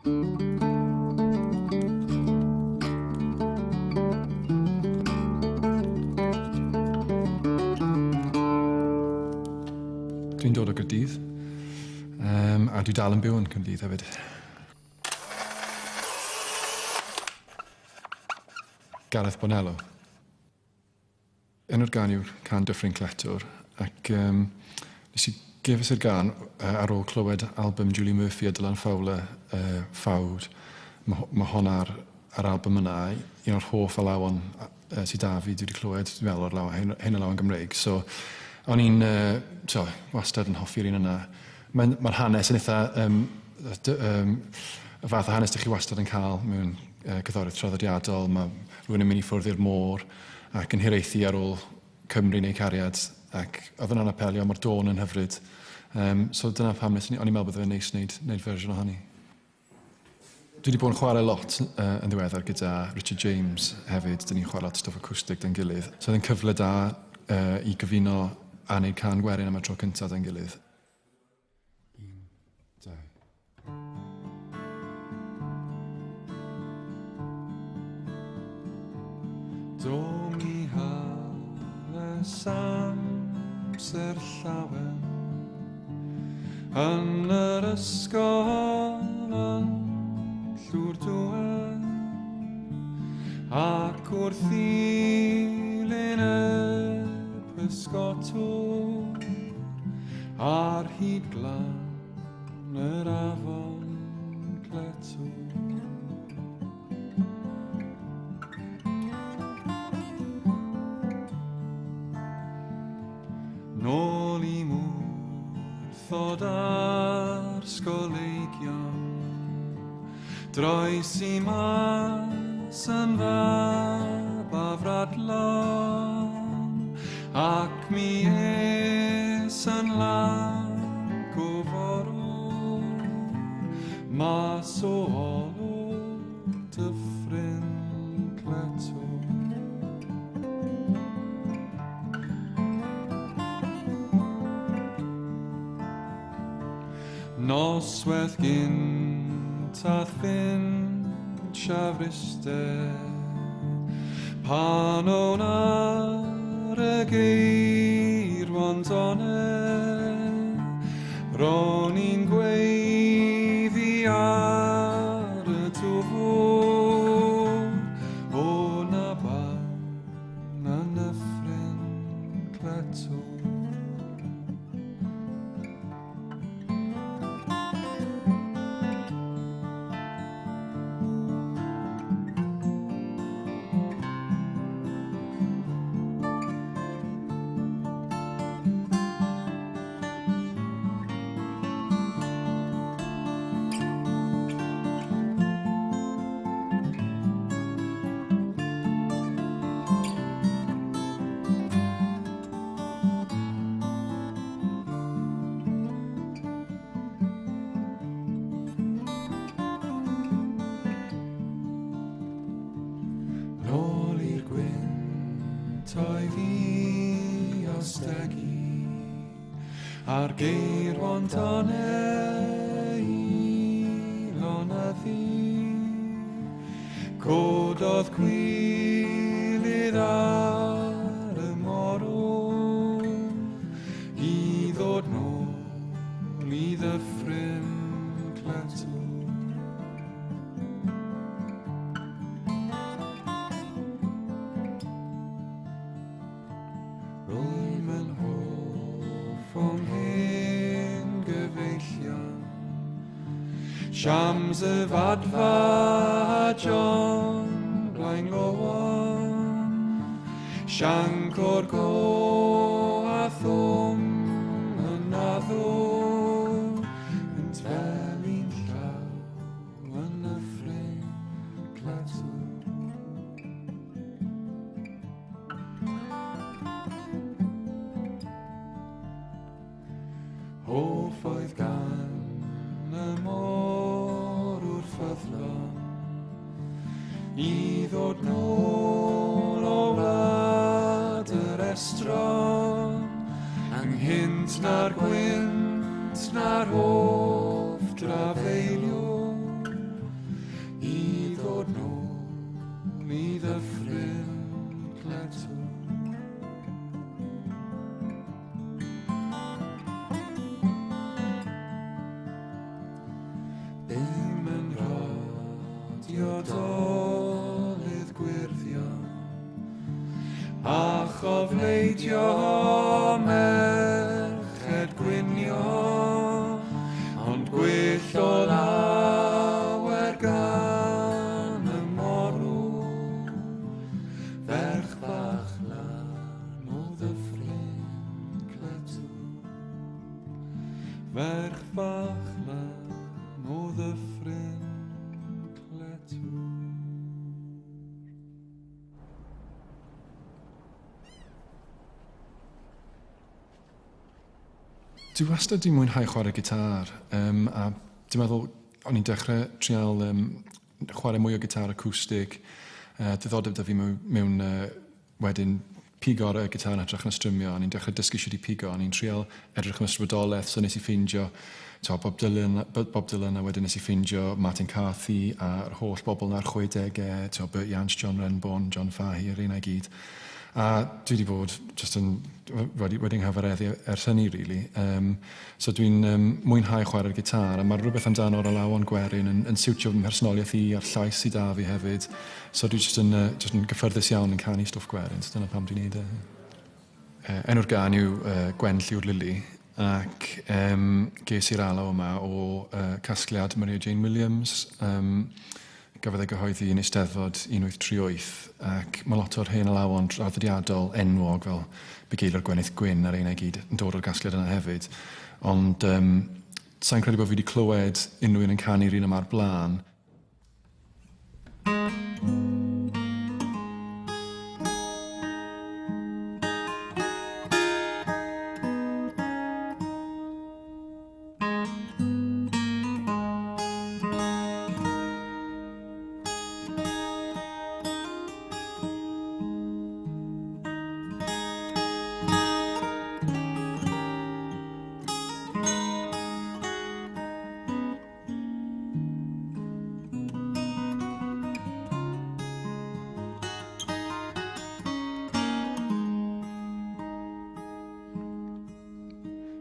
Dwi'n dod o Gaerdydd, a dwi dal yn byw yn Caerdydd hefyd. Gareth Bonello. Enw'r gân yw Cân Dyffryn Cletwr, ac nes i gefais i'r gân ar ôl clywed album Julie Murphy a Dylan Fowler, Ffawd. Ma' honna ar album yna, un o'r hoff alawon sy 'da fi, dwi 'di clywed, dwi'n meddwl, o'r law- hen, hen alawon Gymreig. So, o'n i'n so, wastad yn hoffi'r un yna. Mae'r ma hanes yn eitha, y fath o hanes dych chi wastad yn cael mewn cerddoriaeth traddodiadol. Mae rhywun yn mynd i ffwrdd i'r môr ac yn hiraethu ar ôl Cymru neu cariad, ac oedd hwnna'n apelio, mae'r dôn yn hyfryd. So dyna pam o'n i'n meddwl bydde fe'n neis wneud fersiwn ohoni. Dwi wedi bod yn chwarae lot yn ddiweddar gyda Richard James hefyd. Dyn ni'n chwarae lot o stwff acwstig 'da'n gilydd. So oedd e'n cyfle da i gyfuno a wneud cân gwerin am y tro cyntaf 'da'n gilydd. 1, 2. Dom i hanes amser llawen yn yr ysgol yn Llwydwen, ac wrth ddilyn y pysgotwr ar hyd glan yr afon Cletwr. Nôl i mwrthod a'r sgoleigion, droes i mas yn fab a fradlon, ac mi es yn lanc o forwr, mas o olwg Dyffryn Cletwr. Noswaith gynta ffinch a Fryste, pan o'n ar y geirwon donne, ro'n i'n gweiddi ar y dŵr, o na bawn yn Nyffryn Cletwr. Nôl i'r gwyntoedd i ostegu, a'r geirwon tonne i lonyddu. Cododd cwilydd ar y morwr i ddod nôl i Ddyffryn Cletwr. Rwy'n yn hoff o'm hen gyfeillion, Shams y Fadfa a John Blaenglowon, Sianc o'r Go a Thwm yn Addwr, yn tfelu'n llaw yn Nyffryn Cletwr. Hoff oedd gan y môr ffyddlon i ddod nôl o wlad yr estron, ynghynt na'r gwynt na'r hoff drafeilio, Bum yn rhodio dolydd gwyrddion, a chofleidio merched gwynion, ond gwyll o lawer gan y morw, ferch fach lan o ddyffryn Cletw. Ferch fach lan o ddyffryn Cletw. Dwi wastad 'di mwynhau chwarae gitar, a dwi'n meddwl o'n i'n dechrau trial chwarae mwy o gitar acoustic, diddordeb 'da fi mewn wedyn pigo ar y gitar yn hytrach na strymio, o'n i'n dechrau dysgu shwt i pigo, o'n i'n trial edrych am ysbrydoleth, so nes i ffeindio Bob Dylan, Bob Dylan, a wedyn nes i ffeindio Martin Carthy a'r holl bobl 'na'r 60au, Bert Jansch, John Renbourn, John Fahey, yr un i gyd. A dwi wedi bod just yn, wedi nghyfareddu ers hynny, really. So dwi'n mwynhau chwarae'r gitar, a mae rhywbeth amdano'r alawon gwerin yn siwtio fy mhersonoliaeth i a'r llais sydd 'da fi hefyd. So dwi just yn gyffyrddus iawn yn canu stwff gwerin, so dyna pam dwi'n neud e. Enw'r gân yw Gwen Lliw'r Lili, ac ges i'r alaw yma o casgliad Maria Jane Williams. Gafodd ei gyhoeddi yn Eisteddfod 1838, ac mae lot o'r hen alawon traddodiadol enwog fel Bugeilio'r Gwenith Gwyn a'r ein i gyd yn dod o'r gasgliad yna hefyd. Ond sa i'n credu bod fi wedi clywed unrhyw un yn canu'r un yma o'r blaen.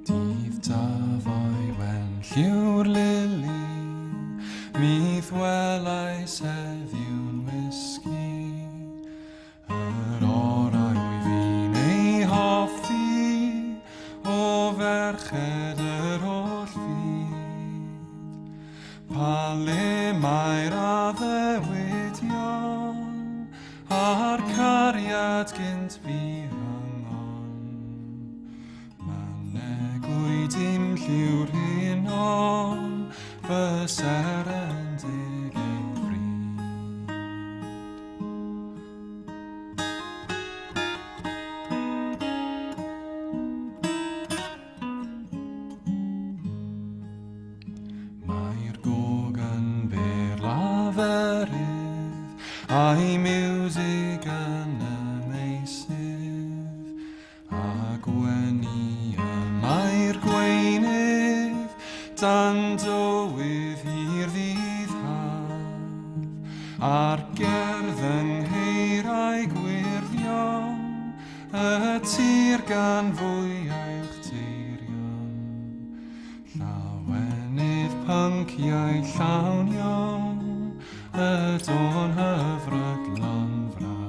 Dydd dafoi wen lliw'r lili, mi'th welais heddiw'n wisgi. Yr orau wyf fi'n ei hoffi, o ferched yr holl fyd. Pa le mae'r addewidion, a'r cariad gynt fi rhyngon. Mynegwyd i'm lliw'r hinon, fy seren deg ei fryd. Mae'r gog yn bur laferydd, a'i miwsig yn y meysydd, a gwenu y mae'r gweinydd, dan dywydd hir ddydd haf, a'r gerdd yng ngheirau gwyrddion, y tir gan fwyau'ch teirion. Llawenydd pynciau llawnion, y tôn hyfrydlon fraf.